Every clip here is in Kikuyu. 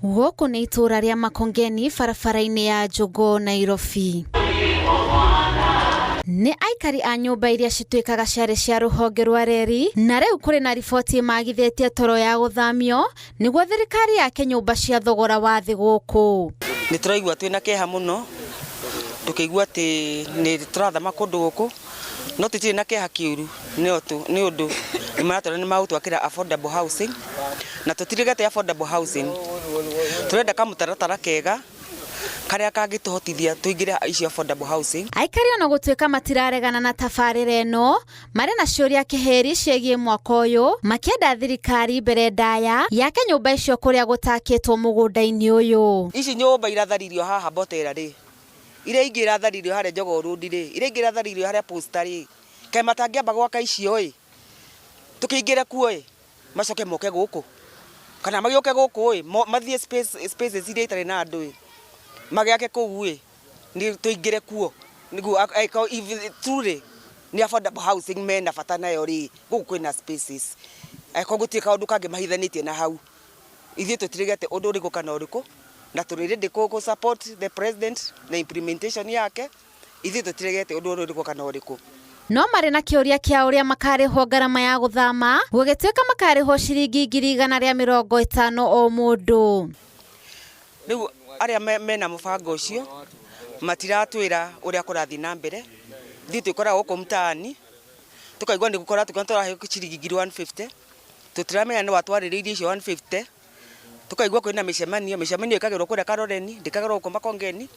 Gũkũ nĩ itũũra rĩa Makongeni barabara-inĩ ya Jogoo, Nairobi. Nĩ aikari a nyũmba iria cituĩkaga ciarĩ cia rũhonge rwa reri na rĩu kũrĩ na riboti ĩmagithĩtie toro ya gũthamio nĩguo thirikari yake nyũmba cia thogora wa thĩ gũkũ. Nĩ tũraigua twĩna kĩeha mũno tũkĩigua atĩ nĩ tũrathama kũndũ gũkũ no tũtirĩ na kĩeha kĩũru nĩ ũndũ nĩ maratwĩra nĩ magũtwakĩra affordable housing na tũtirĩgete affordable housing, tũrenda kamũtaratara kega karĩa kangĩtũhotithia tũingĩre icio affordable housing. Aikari ona gũtuĩka matiraregana na tabarĩra ĩno, marĩ na ciũria kĩhĩri ciĩgiĩ mwako ũyũ, makĩenda thirikari mbere ndaya yake nyũmba icio kũrĩa gũtakĩtwo mũgũnda-inĩ ũyũ. Ici nyũmba iratharirio haha Mbotela rĩ, iria ingĩ iratharirio harĩa Jogoo Road rĩ, iria ingĩ iratharirio harĩa Posta rĩ, kaĩ matangĩamba gwaka icio ĩ, tũkĩingĩre kuo ĩ, macoke moke gũkũ, kana magĩũke gũkũ ĩ, mathiĩ spaces iria itarĩ na andũ ĩ, magĩake kũu ĩ, tũingĩre kuo, nĩguo angĩkorwo truly nĩ affordable housing mena bata nayo rĩ, gũkũ kwĩna spaces, angĩkorwo gũtirĩ kaũndũ kangĩ mahithanĩtie na hau, ithuĩ tũtiregete ũndũ ũrĩkũ kana ũrĩkũ, na tũrĩ ready kũ support the president na implementation yake, ithuĩ tũtiregete ũndũ ũrĩkũ kana ũrĩkũ. No marĩ na kĩũria kĩa ũrĩa makarĩhwo ngarama ya gũthama, gũgĩtuĩka makarĩhwo ciringi 150,000 o mũndũ. Rĩu arĩa mena mũbango ũcio matiratwĩra ũrĩa kũrathiĩ na mbere, ithuĩ twĩkoraga gũkũ mtaani, tũkaigua nĩ gũkora tũraheo ciringi 150,000, tũtiramenya nĩ watwarĩrĩirie icio 150, tũkaigua kwĩna mĩcemanio, mĩcemanio ĩkagĩrwo kũrĩa Kaloleni, ndĩkagĩrwo gũkũ Makongeni,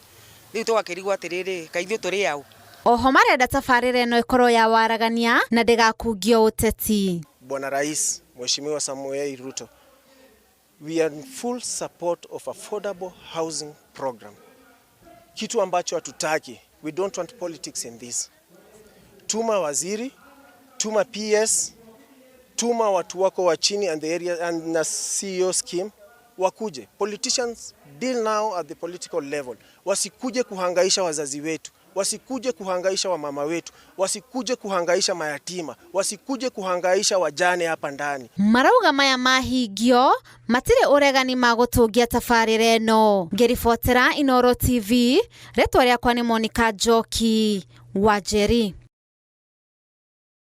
rĩu tũgakĩrigwo atĩrĩrĩ, kaĩ ithuĩ tũrĩ aũ? Oho marenda tabarĩra ĩno ĩkorwo ya waragania na ndĩgakungio ũteti. Bwana Rais Mheshimiwa Samoei Ruto, we are in full support of affordable housing program. Kitu ambacho hatutaki, we don't want politics in this. Tuma waziri, tuma PS, tuma watu wako wa chini and the area and na CEO scheme wakuje. Politicians deal now at the political level. Wasikuje kuhangaisha wazazi wetu, wasikuje kuhangaisha wamama wetu, wasikuje kuhangaisha mayatima, wasikuje kuhangaisha wajane hapa ndani. Marauga maya mahingio matirĩ ũregani magũtũngia tabarĩra ĩno. Ngĩribotera Inooro TV, rĩtwa rĩakwa nĩ Monica Njoki wa Njeri.